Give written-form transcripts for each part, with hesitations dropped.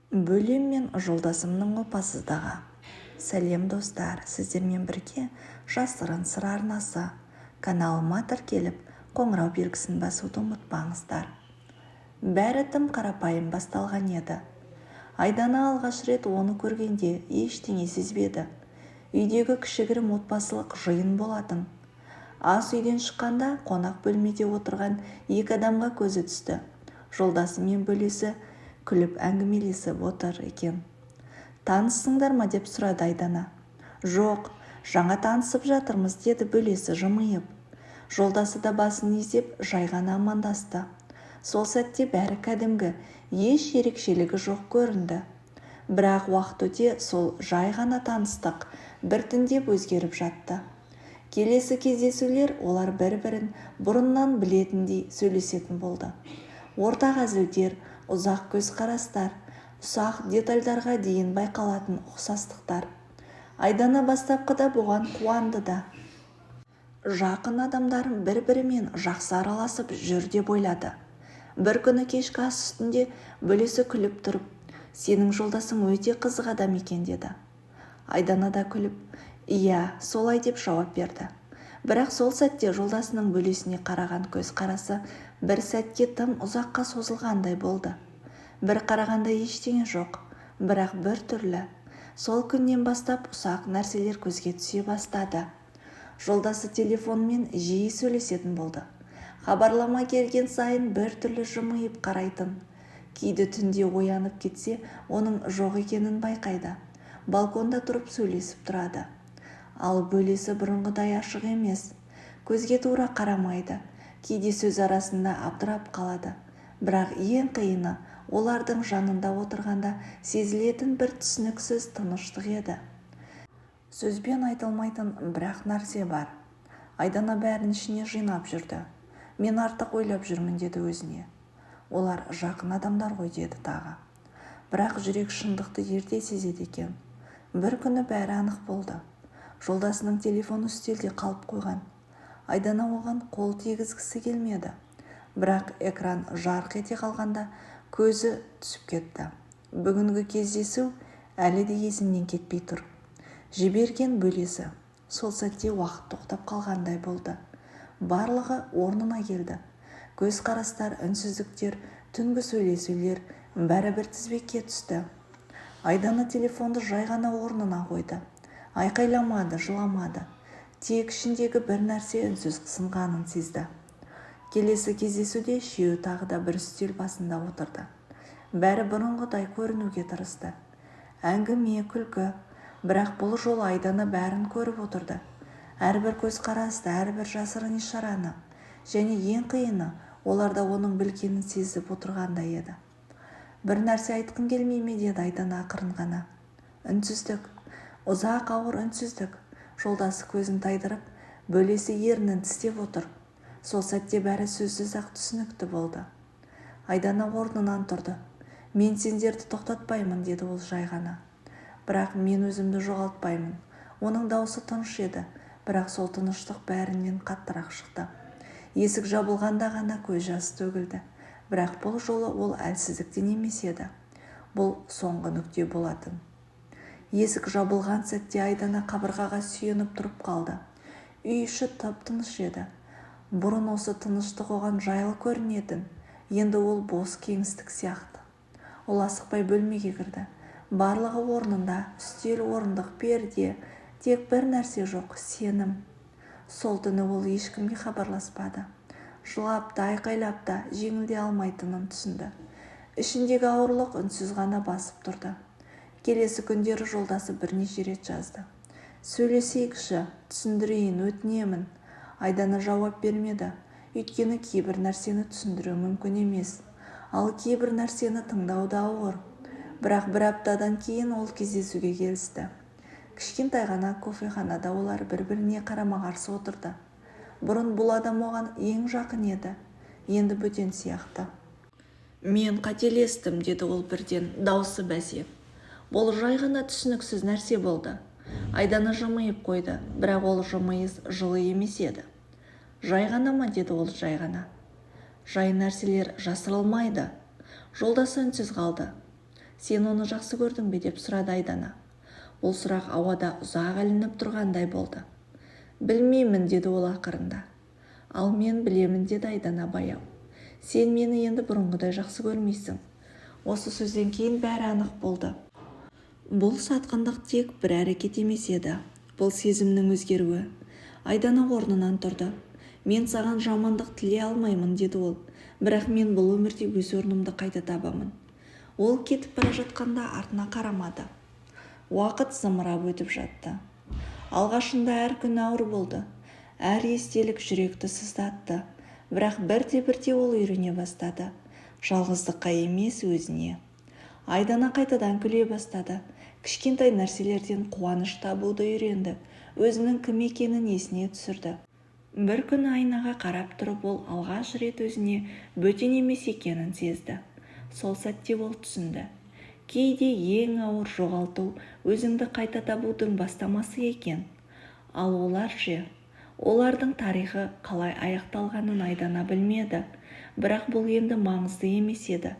Бөлем мен жолдасымның опасыздығы. Сәлем, достар! Сіздермен бірге «Жасырын сыр» арнасы. Каналыма тіркеліп, қоңырау белгісін басуды ұмытпаңыздар. Бәрі тым қарапайым басталған еді. Айдана алғаш рет оны көргенде ештеңе сезбеді. Үйдегі кішігірім отбасылық жиын болатын. Ас үйден шыққанда қонақ бөлмеде отырған екі адамға көзі түсті. Жолдасы мен бөлесі күліп әңгімелесіп отыр екен. «Таныссыңдар ма?» – деп сұрады Айдана. «Жоқ, жаңа танысып жатырмыз», – деді бөлесі жымиып. Жолдасы да басын изеп, жай ғана амандасты. Сол сәтте бәрі кәдімгі, еш ерекшелігі жоқ көрінді. Бірақ уақыт өте сол жай ғана таныстық біртіндеп өзгеріп жатты. Келесі кездесулер олар бір-бірін бұрыннан білетіндей сөйлесетін болды. Ортақ әзілдер, ұзақ көзқарастар, ұсақ детальдарға дейін байқалатын ұқсастықтар. Айдана бастапқыда бұған қуанды да. Жақын адамдар бір-бірімен жақсы араласып жүр деп ойлады. Бір күні кешкі ас үстінде бөлесі күліп тұрып, «Сенің жолдасың өте қызық адам екен», – деді. Айдана да күліп, «Иә, солай», – деп жауап берді. Бірақ сол сәтте жолдасының бөлесіне қараған көзқарасы бір сәтке тым ұзаққа созылғандай болды. Бір қарағанда ештеңе жоқ, бірақ бір түрлі. Сол күннен бастап ұсақ нәрселер көзге түсе бастады. Жолдасы телефонмен жиі сөйлесетін болды. Хабарлама келген сайын бір түрлі жымиып қарайтын. Кейде түнде оянып кетсе, оның жоқ екенін байқайды. Балконда тұрып сөйлесіп тұрады. Ал бөлесі бұрынғыдай ашық емес. Көзге тура қарамайды. Кейде сөз арасында абдырап қалады. Бірақ ең қиыны олардың жанында отырғанда сезілетін бір түсініксіз тыныштық еді. Сөзбен айтылмайтын бір-ақ нәрсе бар. Айдана бәрін ішіне жинап жүрді. «Мен артық ойлап жүрмін», – деді өзіне. «Олар жақын адамдар ғой», – деді тағы. Бірақ жүрек шындықты ерте сезеді екен. Бір күні бәрі анық болды. Жолдасының телефоны үстелде қалып қойған. Айдана оған қол тигізгісі келмеді. Бірақ экран жарқ ете қалғанда көзі түсіп кетті. Бүгінгі кездесу әлі де есінен кетпей тұр. Жіберген бөлесі. Сол сәтте уақыт тоқтап қалғандай болды. Барлығы орнына келді. Көзқарастар, үнсіздіктер, түнгі сөйлесулер – бәрі бір тізбекке түсті. Айдана телефонды жай ғана орнына қойды. Айқайламады, жыламады. Тек ішіндегі бір нәрсе үнсіз сынғанын сезді. Келесі кездесуде үшеуі тағы да бір үстел басында отырды. Бәрі бұрынғыдай көрінуге тырысты. Әңгіме, күлкі. Бірақ бұл жолы Айдана бәрін көріп отырды. Әрбір көзқарасты, әрбір жасырын ишараны. Және ең қиыны, олар да оның білгенін сезіп отырғандай еді. «Бір нәрсе айтқың келмей ме?» – деді Айдана ақырын ғана. Үнсіздік. Ұзақ, ауыр үнсіздік. Жолдасы көзін тайдырып, бөлесі ернін тістеп отыр. Сол сәтте бәрі сөзсіз-ақ түсінікті болды. Айдана орнынан тұрды. «Мен сендерді тоқтатпаймын», – деді ол жай ғана. «Бірақ мен өзімді жоғалтпаймын». Оның даусы тыныш еді, бірақ сол тыныштық бәрінен қаттырақ шықты. Есік жабылғанда ғана көз жасы төгілді. Бірақ бұл жолы ол әлсіздіктен емес еді. Бұл соңғы нүкте болатын. Есік жабылған сәтте Айдана қабырғаға сүйеніп тұрып қалды. Үй іші тып-тыныш еді. Бұрын осы тыныштық оған жайлы көрінетін. Енді ол бос кеңістік сияқты. Ол асықпай бөлмеге кірді. Барлығы орнында: үстел, орындық, перде. Тек бір нәрсе жоқ: сенім. Сол түні ол ешкімге хабарласпады. Жылап та, айқайлап та жеңілдей алмайтынын түсінді. Ішіндегі ауырлық үнсіз ғана басып тұрды. Келесі күндері жолдасы бірнеше рет жазды: «Сөйлесейікші, түсіндірейін, өтінемін». Айдана жауап бермеді. Өйткені кейбір нәрсені түсіндіру мүмкін емес. Ал кейбір нәрсені тыңдау да ауыр. Бірақ бір аптадан кейін ол кездесуге келісті. Кішкентай ғана кофеханада олар бір-біріне қарама-қарсы отырды. Бұрын бұл адам оған ең жақын еді. Енді бөтен сияқты. «Мен қателестім», – деді ол бірден, даусы бәсең. «Бұл жай ғана түсініксіз нәрсе болды». Айдана жымиып қойды, бірақ ол жымиыс жылы емес еді. «Жай ғана ма?» – деді ол жай ғана. «Жай нәрселер жасырылмайды». Жолдасы үнсіз қалды. Сен оны жақсы көрдің бе? Деп сұрады Айдана. Бұл сұрақ ауада ұзақ ілініп тұрғандай болды. Білмеймін, деді ол ақырында. Ал мен білемін, деді Айдана баяу. Сен мені енді бұрынғыдай жақсы көрмейсің. Осы сөзден кейін бәрі анық болды. Бұл сатқындық тек бір әрекет емес еді. Бұл сезімнің өзгеруі. Айдана орнынан тұрды. Мен саған жамандық тілей алмаймын, деді ол. Бірақ мен бұл өмірде өз орнымды қайта табамын. Ол кетіп бара жатқанда артына қарамады. Уақыт зымырап өтіп жатты. Алғашында әр күн ауыр болды. Әр естелік жүректі сыздатты. Бірақ бірте-бірте ол үйрене бастады. Жалғыздыққа емес, өзіне. Айдана қайтадан күле бастады. Кішкентай нәрселерден қуаныш табуды үйренді. Өзінің кім екенін есіне түсірді. Бір күні айнаға қарап тұрып, ол алғаш рет өзіне бөтен емес екенін сезді. Сол сәтте ол түсінді: кейде ең ауыр жоғалту өзіңді қайта табудың бастамасы екен. Ал олар ше? Олардың тарихы қалай аяқталғанын Айдана білмеді. Бірақ бұл енді маңызды емес еді.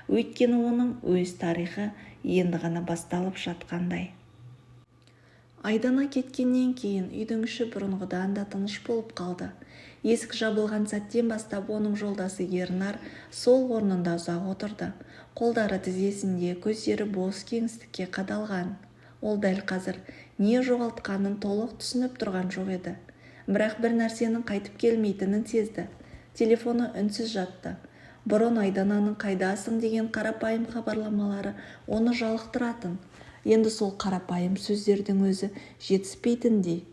Өйткені оның өз тарихы енді ғана басталып жатқандай. Айдана кеткеннен кейін үйдің іші бұрынғыдан да тыныш болып қалды. Есік жабылған сәттен бастап оның жолдасы Ернар сол орнында ұзақ отырды. Қолдары тізесінде, көздері бос кеңістікке қадалған. Ол дәл қазір не жоғалтқанын толық түсініп тұрған жоқ еді. Бірақ бір нәрсенің қайтып келмейтінін сезді. Телефоны үнсіз жатты. Бұрын Айдананың «Қайдасың?» деген қарапайым хабарламалары оны жалықтыратын. Енді сол қарапайым сөздердің өзі жетіспейтіндей.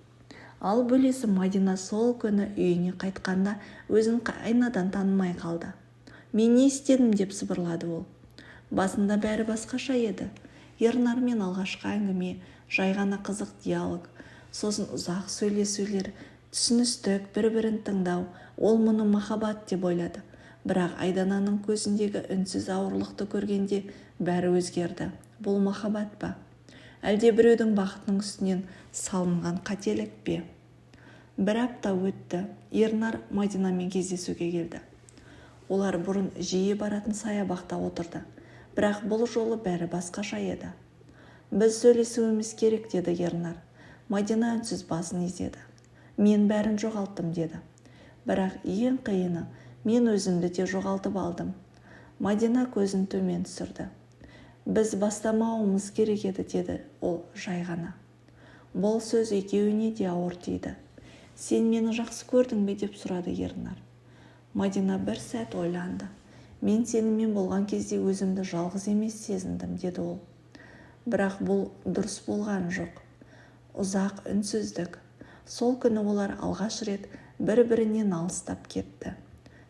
Ал бөлесі Мадина сол күні үйіне қайтқанда өзін айнадан танымай қалды. «Мен не істедім?» – деп сыбырлады ол. Басында бәрі басқаша еді. Ернармен алғашқы әңгіме, жай ғана қызық диалог, сосын ұзақ сөйлесулер, түсіністік, бір-бірін тыңдау. Ол мұны махаббат деп ойлады. Бірақ Айдананың көзіндегі үнсіз ауырлықты көргенде бәрі өзгерді. Бұл махаббат па? Әлде біреудің бақытының үстінен салынған қателік пе? Бір апта өтті. Ернар Мадинамен кездесуге келді. Олар бұрын жиі баратын саябақта отырды. Бірақ бұл жолы бәрі басқаша еді. «Біз сөйлесуіміз керек», – деді Ернар. Мадина үнсіз басын изеді. «Мен бәрін жоғалттым», – деді. «Бірақ ең қиыны, мен өзімді де жоғалтып алдым». Мадина көзін төмен түсірді. «Біз бастамауымыз керек еді», – деді ол жай ғана. Бұл сөз екеуіне де ауыр тиді. «Сен мені жақсы көрдің бе?» – деп сұрады Ернар. Мадина бір сәт ойланды. «Мен сенімен болған кезде өзімді жалғыз емес сезіндім», – деді ол. «Бірақ бұл дұрыс болған жоқ». Ұзақ үнсіздік. Сол күні олар алғаш рет бір-бірінен алыстап кетті.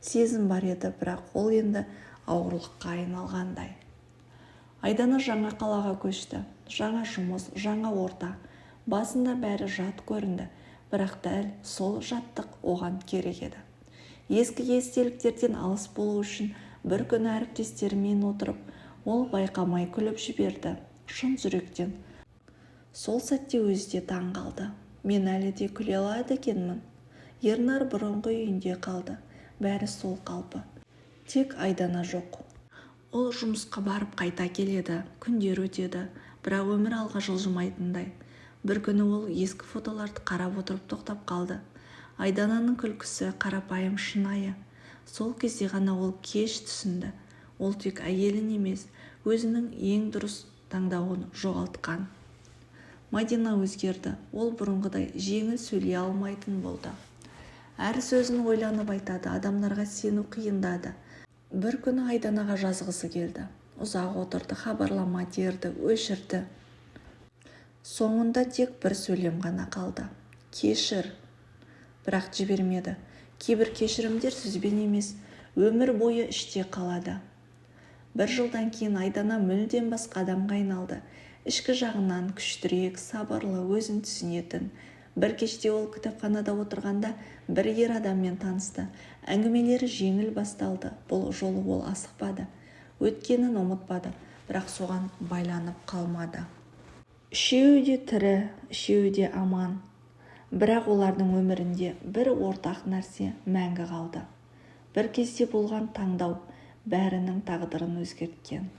Сезім бар еді, бірақ ол енді ауырлыққа айналғандай. Айдана жаңа қалаға көшті. Жаңа жұмыс, жаңа орта. Басында бәрі жат көрінді, бірақ дәл сол жаттық оған керек еді. Ескі естеліктерден алыс болу үшін. Бір күні әріптестерімен отырып, ол байқамай күліп жіберді. Шын жүректен. Сол сәтте өзі де таң қалды: «Мен әлі де күле алады екенмін». Ернар бұрынғы үйінде қалды. Бәрі сол қалпы. Тек Айдана жоқ. Ол жұмысқа барып, қайта келеді. Күндер өтеді, бірақ өмір алға жылжымайтындай. Бір күні ол ескі фотоларды қарап отырып тоқтап қалды. Айдананың күлкісі, қарапайым, шынайы. Сол кезде ғана ол кеш түсінді: ол тек әйелін емес, өзінің ең дұрыс таңдауын жоғалтқан. Мадина өзгерді. Ол бұрынғыдай жеңіл сөйлей алмайтын болды. Әр сөзін ойланып айтады, адамдарға сену қиындады. Бір күні Айданаға жазғысы келді. Ұзақ отырды, хабарлама терді, өшірді. Соңында тек бір сөйлем ғана қалды: «Кешір». Бірақ жібермеді. Кейбір кешірімдер сөзбен емес, өмір бойы іште қалады. Бір жылдан кейін Айдана мүлдем басқа адамға айналды. Ішкі жағынан күштірек, сабырлы, өзін түсінетін. Бір кеште ол кітапханада отырғанда бір ер адаммен танысты. Әңгімелері жеңіл басталды. Бұл жолы ол асықпады. Өткенін ұмытпады, бірақ соған байланып қалмады. Үшеуі де тірі, үшеуі де аман. Бірақ олардың өмірінде бір ортақ нәрсе мәңгі қалды: бір кезде болған таңдау бәрінің тағдырын өзгерткен.